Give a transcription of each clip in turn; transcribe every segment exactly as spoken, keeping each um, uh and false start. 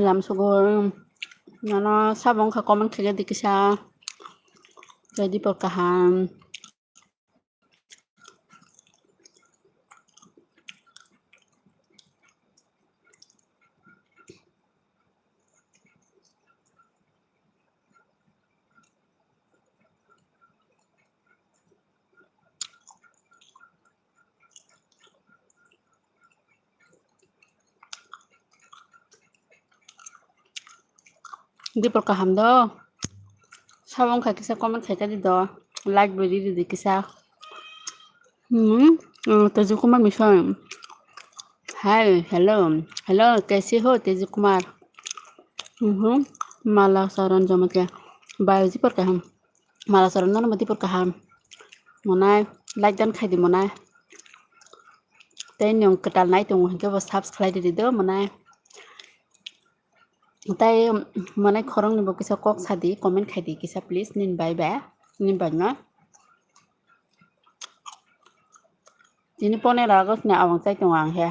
Lamsogo, nono sabo wngkha comment khaikhe di kisa. Tei dipor kaham. Dipor kaham do. Sabo wngkha kisa comment khaikhe di do. Like bo ridi kisa. Hmm, hmm, Teju Kumar Mission. Hi, hello. Hello, kaise ho Teju Kumar? Mhm. Mala Saran Jamatia. Bai dipor kaham. Mala Saran nono dipor kaham. Monai, like dan khaidi monai. Tei nwng kwtal nai tongo hinkhe bo subscribe ridi do monai. Tei, um, mane khoroknwi bo kisa kok sadi, comment khaidi kisa please, nini bai ba, nini bai ma. Tini ponero August ni awang chai tongo ang he.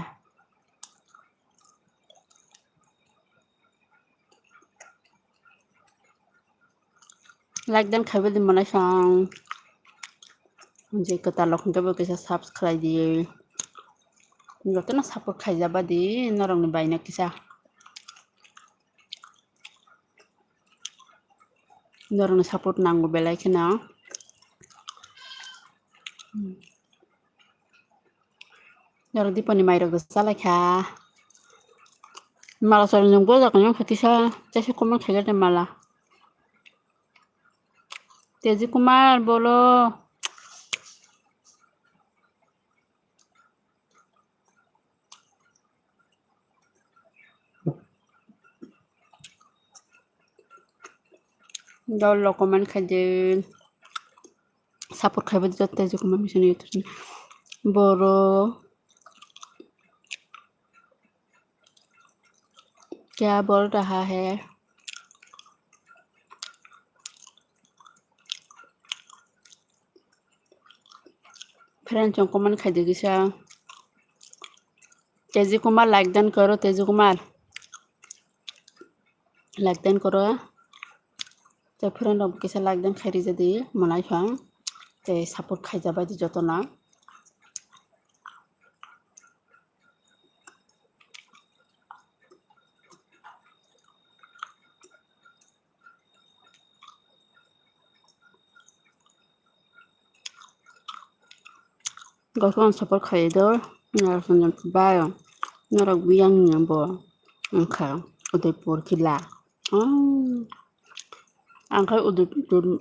Like dan khaibo di monai sang. Je kwtal rok hwnkhe bo kisa subscribe di. Jotono support khaijaba di norokni baino kisa. Norokni support nango belai kheno. Norok diponi mairok bo chalaikha. Mala sori nwng bojaknai wngkha kisa, teisa comment khaikhe de mala. Teji Kumar bolo. Dol rok comment khaidi, support khaibo joto Teji Kumar Mission YouTube channel. Boro kya bol raha hai? Friend chong comment khaidi kisa. Teji Kumar like dan koro, Teji Kumar. Like dan koro. Tei friend rok kisa like dan khairi jadi monai phang. Tei support khaijabai di jotono. Gosong support khai do, norok swngjak bai, norok biyang ni bo wngkha Udaipur kila. Ang khe Udaipur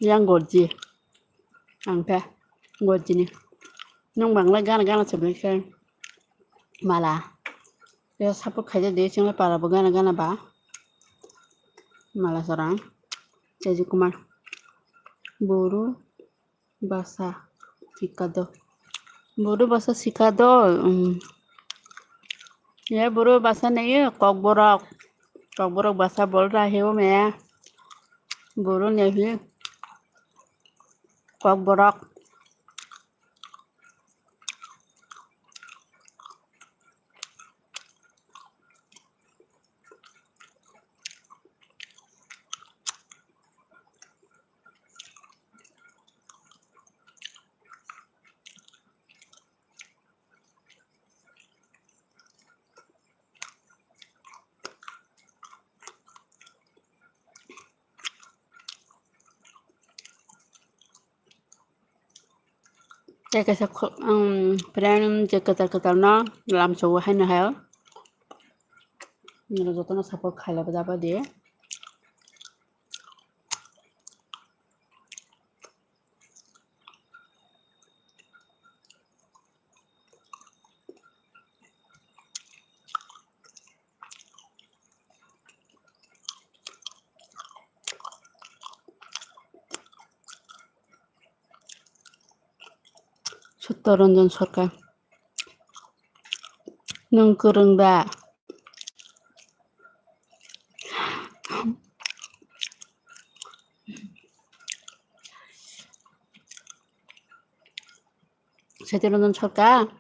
yang gorji, ang khe gorjini. Nwng bangla gana gana se bai khe mala. Support khai de, chwngla para bo gana gana ba. Mala sarang. Teji Kumar. Boro basa sikado. Boro basa sikado. Um. Ya boro basa nei Kokborok. Kokborok basa bol rahe o me. Boro nei hi. Kokborok. Tei kaisa kho-, um, friend je kwtal kwtal no lamsao haino hayo. Nini jotono support khailaiba jaba di. Suttoranjan Sarkar. Nwng kwrwng da? Suttoranjan Sarkar.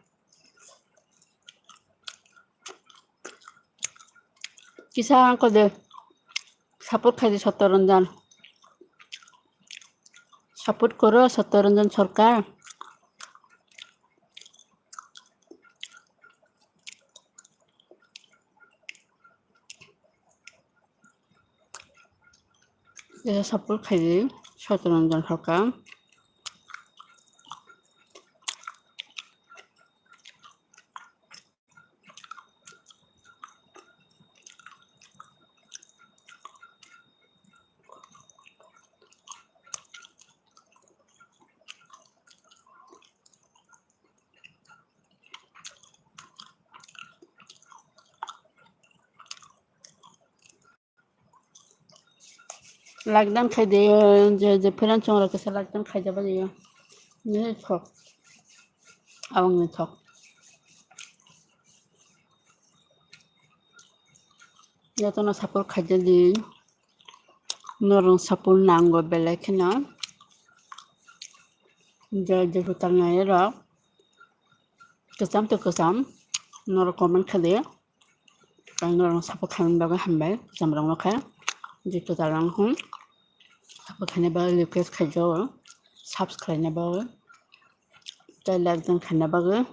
Kisa ang kode support khai di Sottoranjan. Support koro Sottoranjan Sarkar. Kisa support khai di Sottoranjan Sarkar. Like dan khai de, je, je friend chong rok kisa like dan khai jaba de. Ni thok. Abang ni thok. Jotono support khai di. Norok support nango belai kheno. Je, je hutar nai rok. Kwcham to kwcham. Norok comment khai de. Ang norok support khaimani bagwi hambai, kwcham rok no khe. Je kwtal rok hwn support khaina bagwi request khaijao, subscribe khaina bagwi, tei like dan khaina bagwi.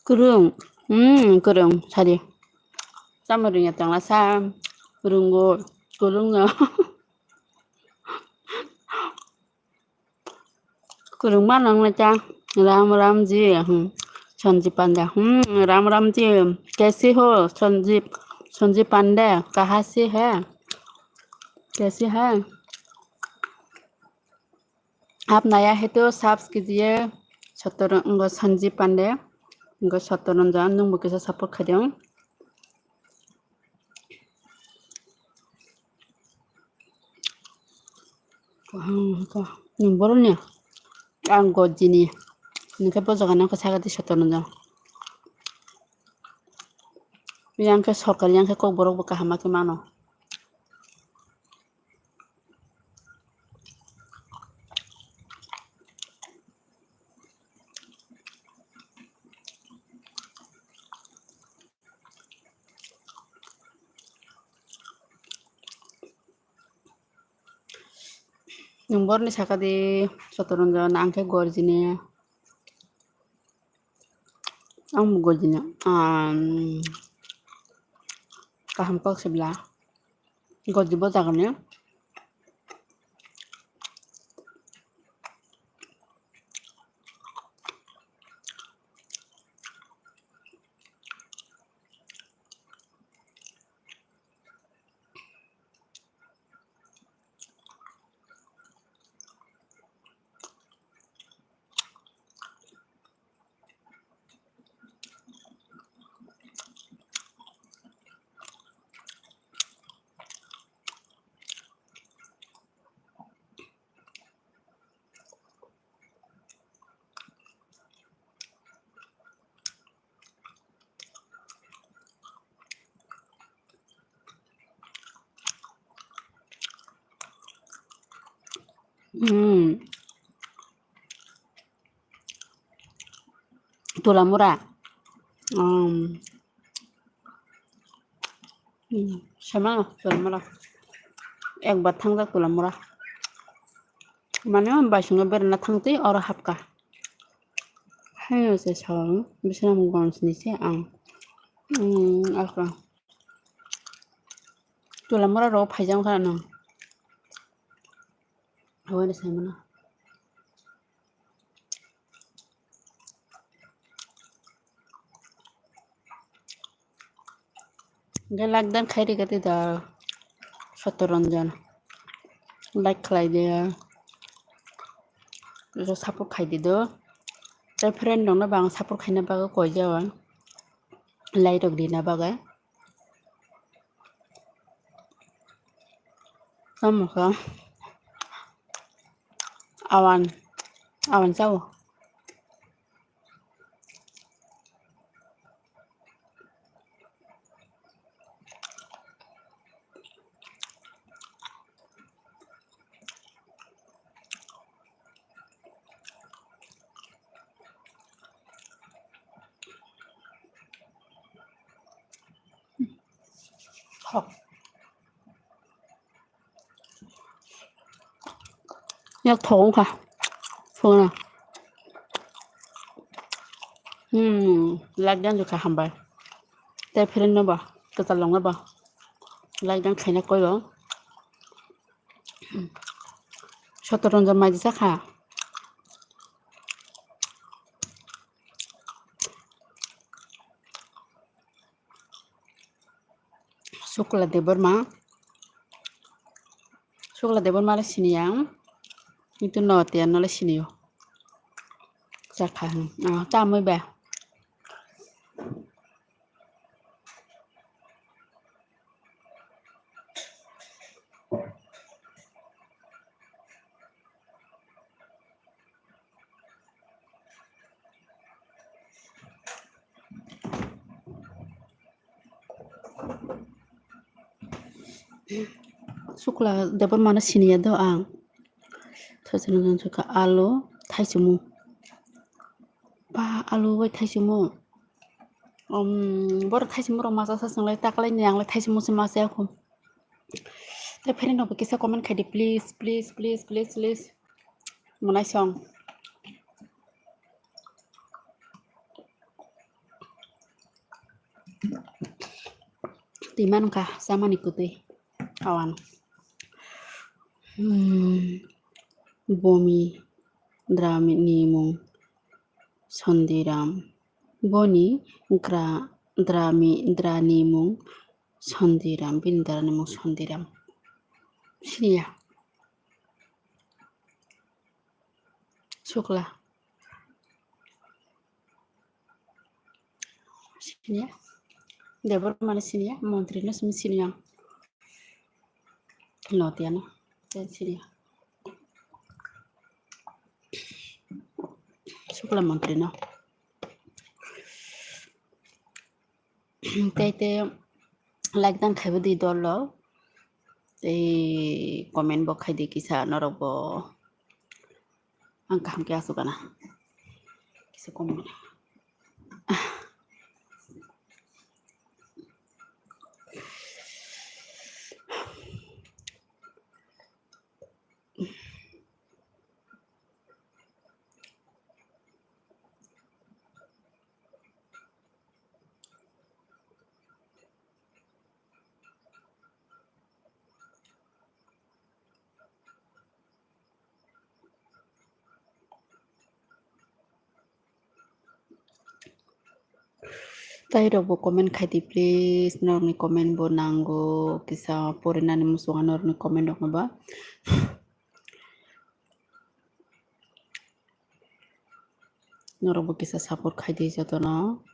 Kwrwng, hmm, kwrwng, sadi. Tamo rwngya tongla sa, rwngo, kwrwngno. Kwrwngma nangna cha, Ram Ram ji, hmm, Sanjib Pande, hmm, Ram Ram ji, kaise ho, Sanjib, Sanjib Pande, kaha se hai, kaise hai? Aap naya hai to subs kijiye, Sottoranjan, Sanjib Pande, Sottoranjan, nwngbo kisa support khaidi. Kaham kha. Nwng borokni ang gojini. Nwng khe bo jaga nang khe sakadi Sottoranjan. Yang khe sorkar yang khe kokborok bo kaham khe mano. Nwng borni sakadi Sottoranjan, ang khe gorjini. Ang bo gorjini. Kaham kok sibla. Gorji bo jagani. Hmm. Tulamura. Um. Hmm. Sama tulamura. Ekbar thangjak tulamura. Mane baisingo berana thangtwi oro hapkha. Haino se song bisina mung gong sini se ang. Hmm, aka. Tulamura ro phaijang kha no. Hawaini saimano. Hingke like dan khai rikha tei da Sotoranjan. Like khlai di. Kaisa support khai di do. Tei friend rok no bo ang support khaina bagwi koi jago. Like rok rina bagwi. Tamo kha. Awan. Awan chao. Hok. Yak thok wngkha. Phone. Hmm, like dan jukha hambai. Tei friend no ba, kwtal long no ba. Like dan khaina koi bo. Sotoranjan mai di sakha. Sukla Debbarma. Sukla Debbarma le sini ang. Kintu no tiya no le sini o. Chakha. Ah, tamoi ba. Sukla Debbarma no siniya do ang. Thajana jang sukha alu, thaichumung. Ba, alu bai thaichumung. Um, boro thaichumung rok masa sa swnglai taklai ni ang lai thaichumung se masa yakho. Tei friend rok bo kisa comment khai di, please, please, please, please, please. Mwnai song. Twi man wngkha chamani kwtwi. Awan. Hmm. Bomi drami ni mung Sondiram. Boni gra-, drami, drani mung Sondiram. Bini drani mung Sondiram. Siniya. Sukla. Siniya. Debbarma no siniya, montri no simi siniya. Notiya no. Tei siniya. Sukla montri no. Tei tei like dan khaibo di dol rok. Tei comment bo khai di kisa norok bo. Ang kaham khe asuk gana. Kisa comment. Tai rok bo comment khai di, please. Norokni comment bo nango. Kisa porinani muchungo norokni comment rokno ba. Norok bo kisa support khai di jotono.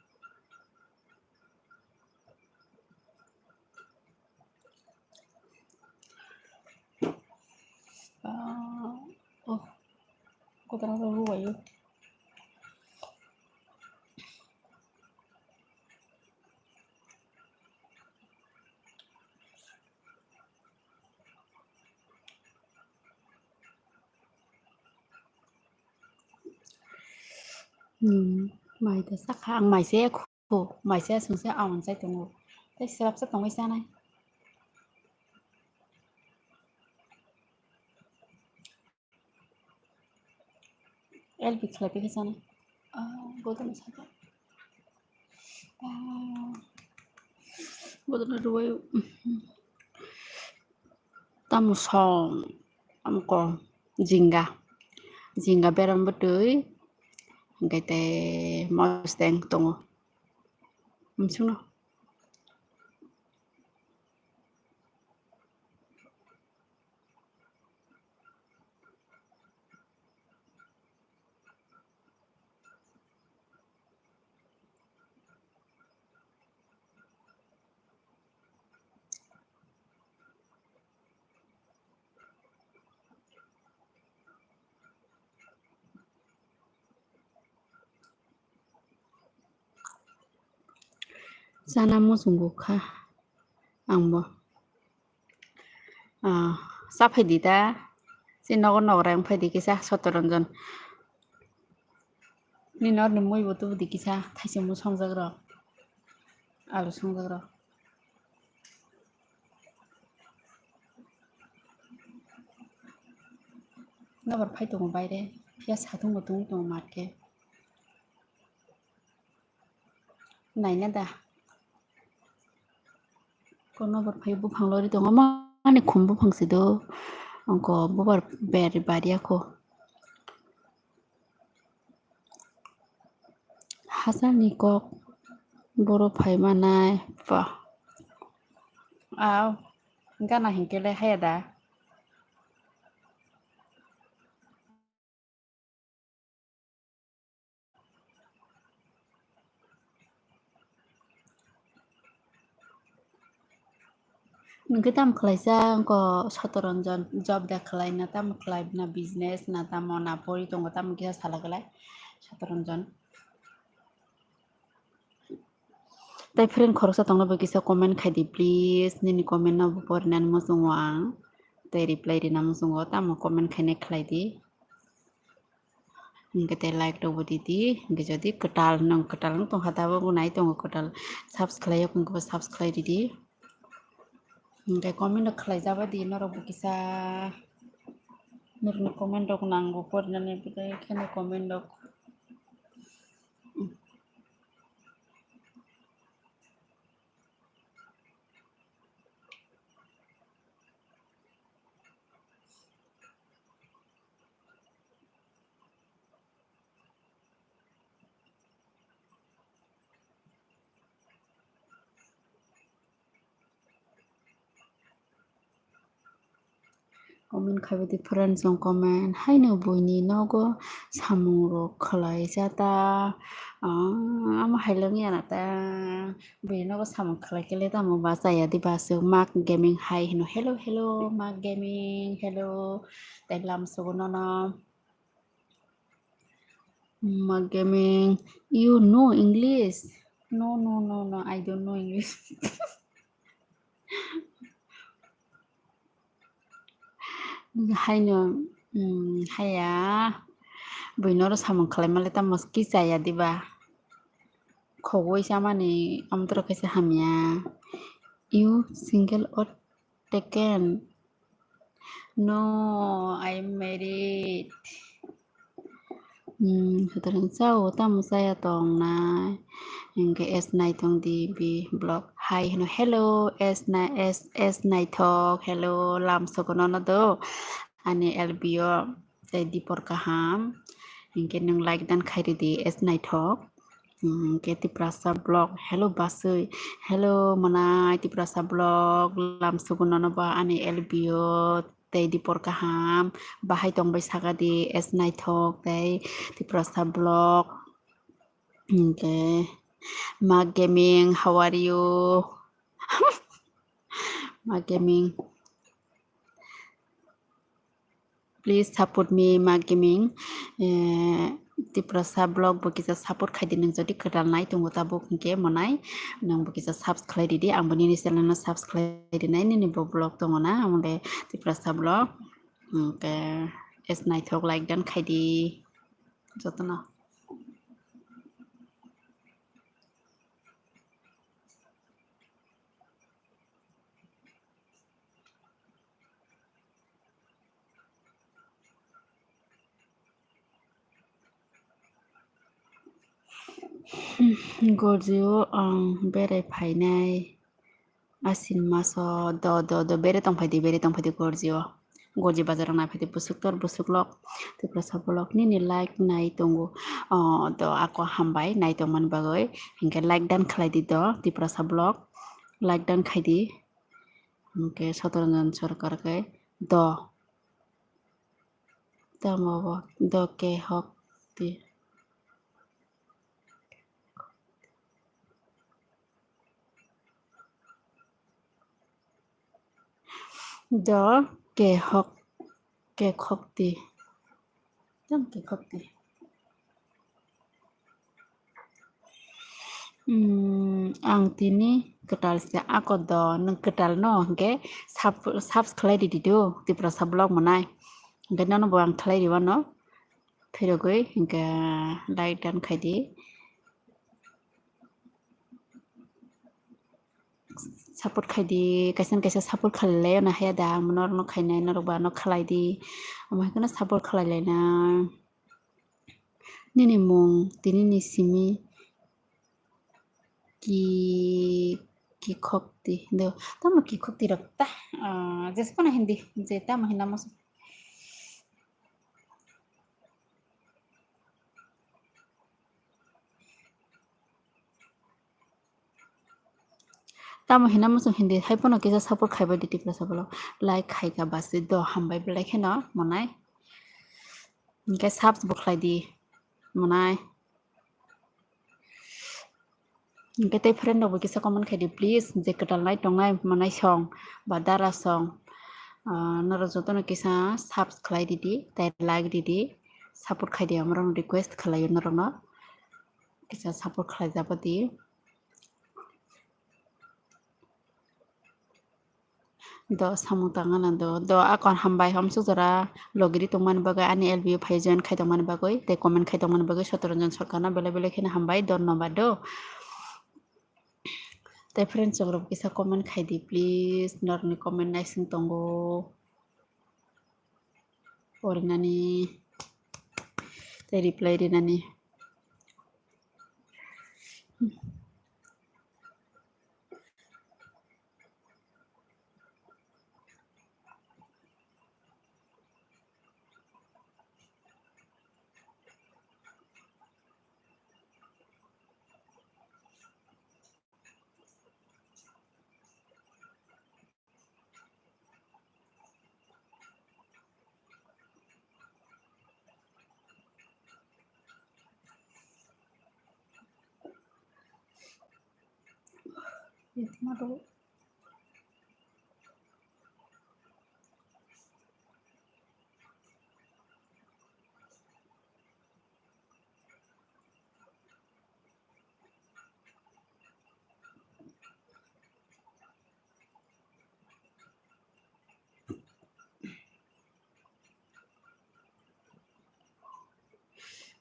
Ah, oh, kotorma rok rubaio. Hmm, mai da sakha, ang mai se khu, mai se aswng se awan chai tongo. Tei swrapsa tongwi chanai. L P khlai phi khe chanai. Ah, bodono sakha. Ah, bodono rubaio. Tamo song, tamo kong, jinga. Jinga beram bwtwi, hwnkhe tei mosteng tongo. Msungno. Chana muchungo kha angbo. Ah, cha phaidi da. Chini nogo nograi wng phaidi kisa Sotoranjan. Nini oroni muibo tubudi kisa thaisingmo songjakrok. Alu songjakrok. Nokbar phai tongo baire. Phiya satung bo tungwi tongo matkhe. Naina da. Ko nokbar phai buphang lori tongo. Mani khum buphang se do. Angko bubar ber bariya ko. Hachal ni kok boro phai manai. Ba. Aw. Gana hinkhe le haya da. Nungkhe tamo khlaisa, angko Sotoranjan job da khlaina, tamo khlaina business na, tamo na pori tongo, tamo kisa sala glai Sotoranjan. Tai friend khoroksa tongna bai kisa comment khai di please, nini comment no bo porinani muchungo ang. Tai reply rina muchungo, tamo comment khainai khlai di. Hingke te like rok bo di di. Hingke jodi kwtal nang, kwtal wng tongkha tabuk nai tongo kwtal. Subscribe yok wngkhe bo subscribe di di. Hingke comment rok khlai jaba di norok bo kisa. Norokni comment rok nango porinani, bwtwi kheno comment rok. Comment khai di friends rok comment. Haino buini nogo samung rok khlai jata. Ah, amo hai lwng ya na ta. Buini nogo samung khlai khe le tamo ba chaya di ba swk Mak Gaming hai hino. Hello, hello, Mak Gaming, hello. Tai lam sugo nono. Mak Gaming, you know English? No, no, no, no, I don't know English. Haino, mm, haya. Buino oro samung khlai male tamo kisa ya diba? Khogoi chamani amtwrok kaisa hamya. You single or taken? No, I am married. Hmm, sutarang chao tamo chaya tong nai. Hingke S Naithok D B vlog. Hai hino, hello, S Nai-, S, S Naithok, hello, lam sogono no do. Ani L B O, tei dipor kaham. Hingke nwng like dan khai ridi, S Naithok. Hmm, hingke Tiprasa vlog, hello basui, hello manai Tiprasa vlog, lam sogono no ba ani L B O, tei dipor kaham, bahai tongbai saka di, S Naithok, tei Tiprasa vlog, hingke Mak Gaming, how are you? Mak Gaming. Please support me, Mak Gaming. Eh, Tiprasa vlog bo kisa support khai di, nwng jodi kwtal nai tongo tabuk hingke monai nwng bo kisa subscribe ridi, ang bo nini channel no subscribe rinai, nini bo vlog tongo na, amo de Tiprasa vlog. Hingke S Naithok like dan khai di jotono. Gorjio ang berai phainai. Asin maso do, do, do, bere tong phai di, bere tong phai di gorjio. Gorji bazar nai phai di, busuk tor, busuk lok, Tiprasa vlog nini like nai tongo. Oh, do, ako hambai nai tongmani bagwi. Hingke like dan khlai di do, Tiprasa vlog. Like dan khai di. Hingke Sotoranjan Sarkar khe do. Tamo bo do ke hok di. Do ke hok, ke khok di. Dam ke khok di. Hmm, ang tini kwtal se ako do, nwng kwtal no hwnkhe sub-, subs khlai ridi do, Tiprasa vlog mwnai. Hwnkhe nono bo ang khlai riwano. Phirogwi hwnkhe like dan khaidi. Support khaidi, kaisa na kaisa support khlai lai na haya da, ang norokno khainai, norok ba ano khlai di. Omo hai kheno support khlai lai na. Nini mung, tini ni simi ki, ki khok di. Do, tamo ki khok di rok ta? Ah, jespa na hindi, je tamo hinna mo. Tamo hina muchung hindi hai pono kisa support khaibai di Tiprasa vlog. Like khaika basi do hambai belai kheno mwnai. Hwnkhe subs bo khlai di mwnai. Hwnkhe tei friend rok bo kisa comment khai di please, je kwtal nai tongnai mwnai song ba dara song. Ah, norok jotono kisa subs khlai di di, tei like di di, support khai di, amorok request khlai o norokno. Kisa support khlai jabo di. Do samung tangana do, do akon hambai homsuk jora logiri tongmani bagwi, ani L B O phai join khai tongmani bagwi, tei comment khai tongmani bagwi Sotoranjan Sarkarno belai belai kheno hambai, dhonnobad do. Tei friends rok kisa comment khai di please, norokni comment naising tongo. Porinani tei reply rinani.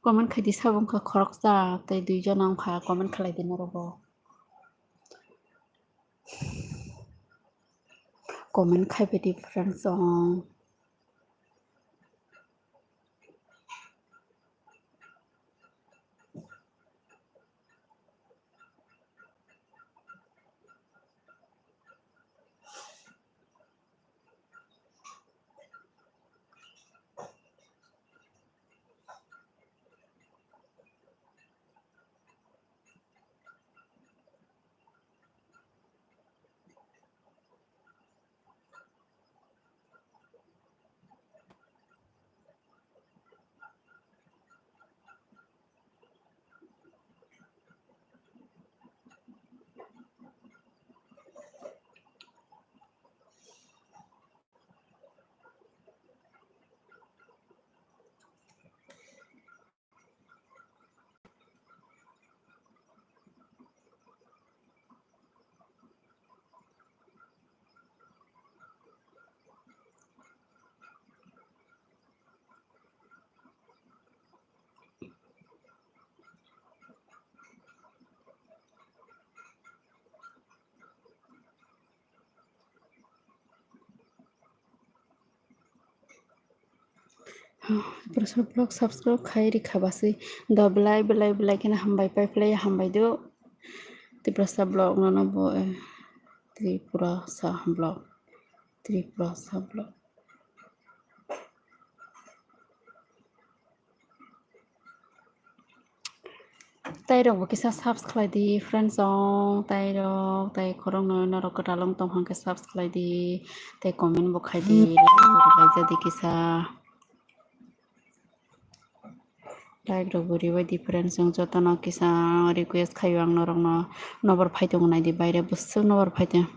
Comment khai di, sabo wngkha khoroksa tei dui jona wngkha, comment khlai di norok bo. Comment khai bai di friends song. Tiprasa vlog subscribe khai rikha basi do belai belai belai kheno hambai pai phlai hambai do. Tiprasa vlog nono bo, eh, Tripurasa vlog, Tripurasa vlog. Tei rok bo kisa subs khlai di friends song, tei rok tei khoroknwi norok kwtal wng tong hwnkhe subs khlai di, tei comment bo khai di, like bo rwlai ja di kisa. Like rok bo ribai di friends song, jotono kisa request khaio ang norokno, nobor phai tongo nai di, baire bwswk nobor phai tongo.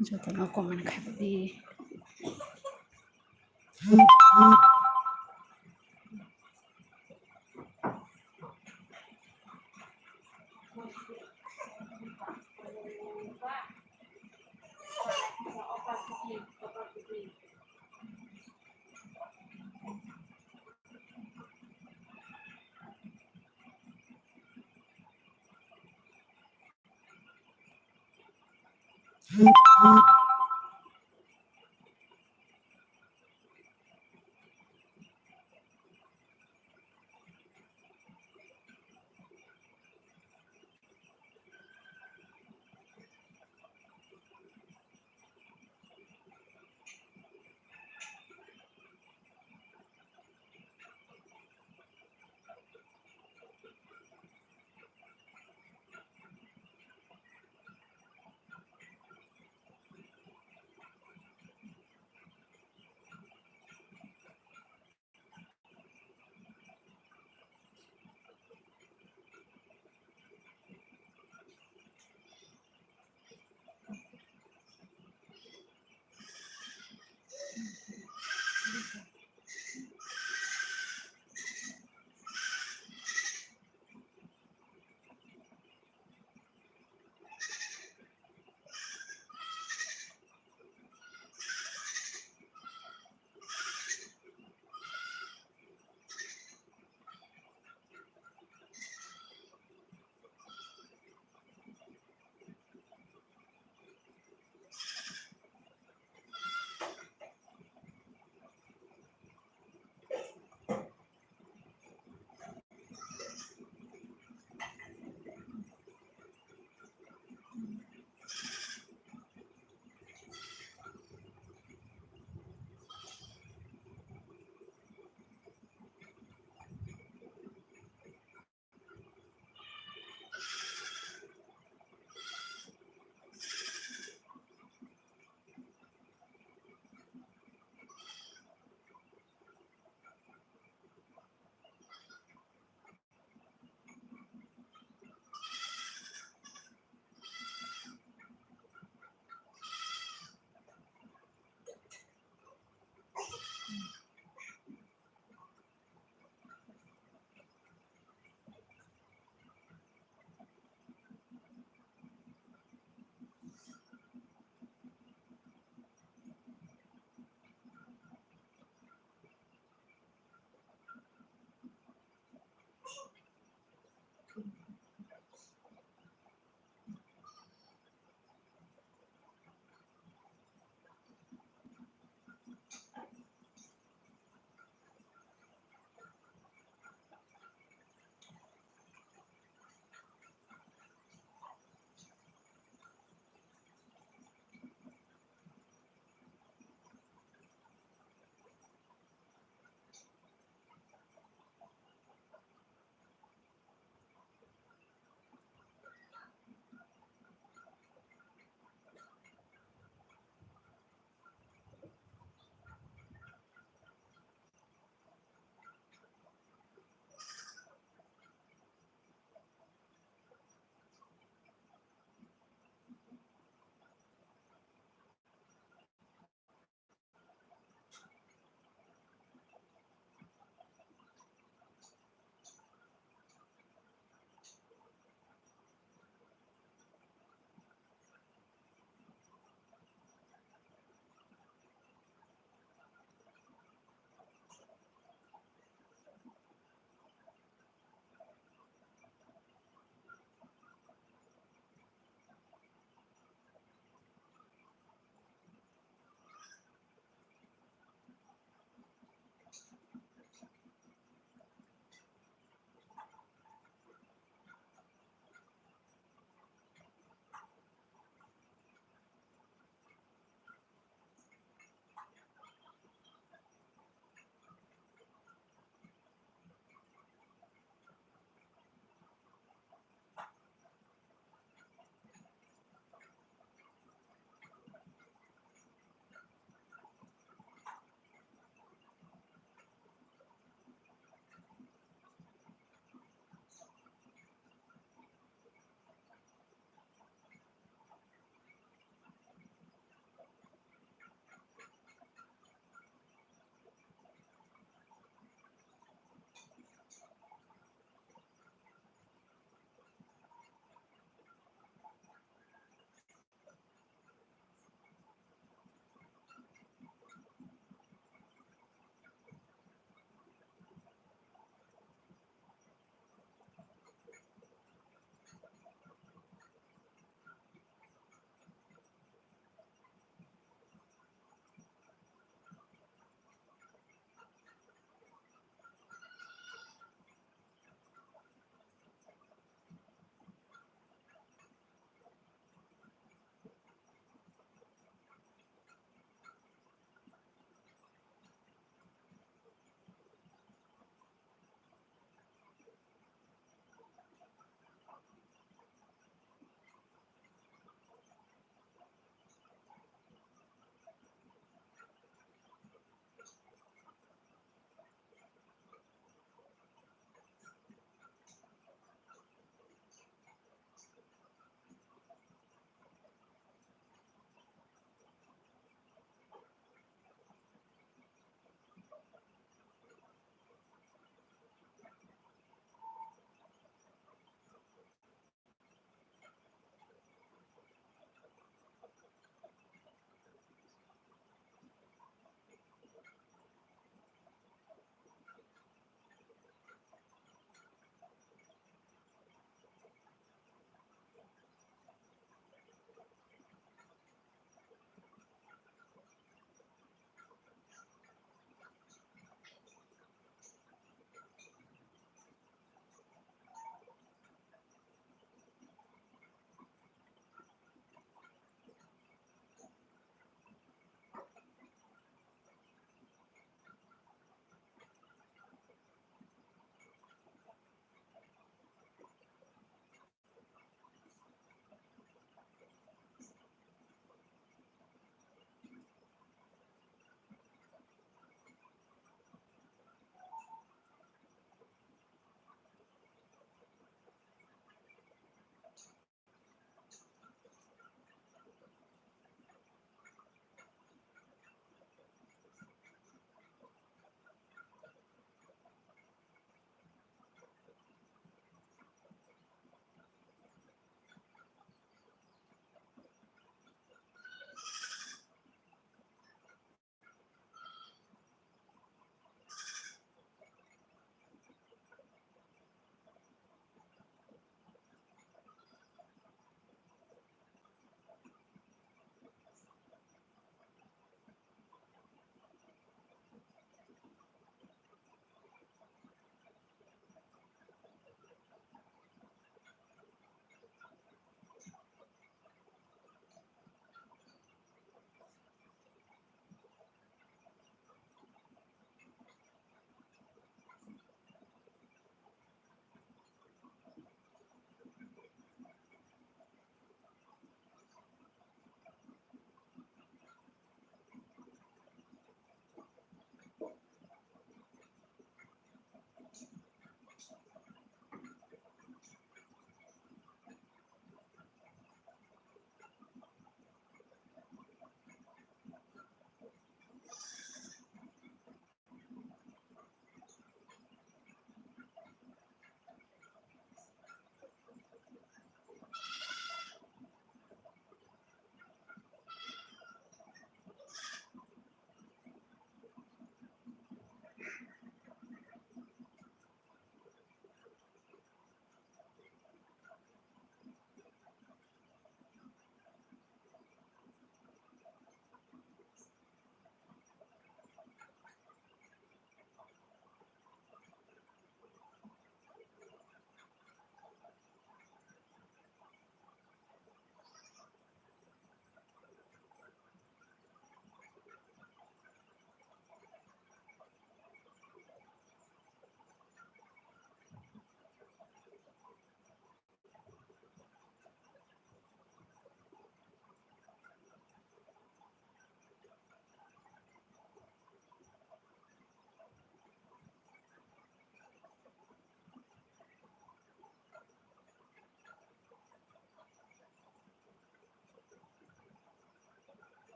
Jotono comment khaibadi.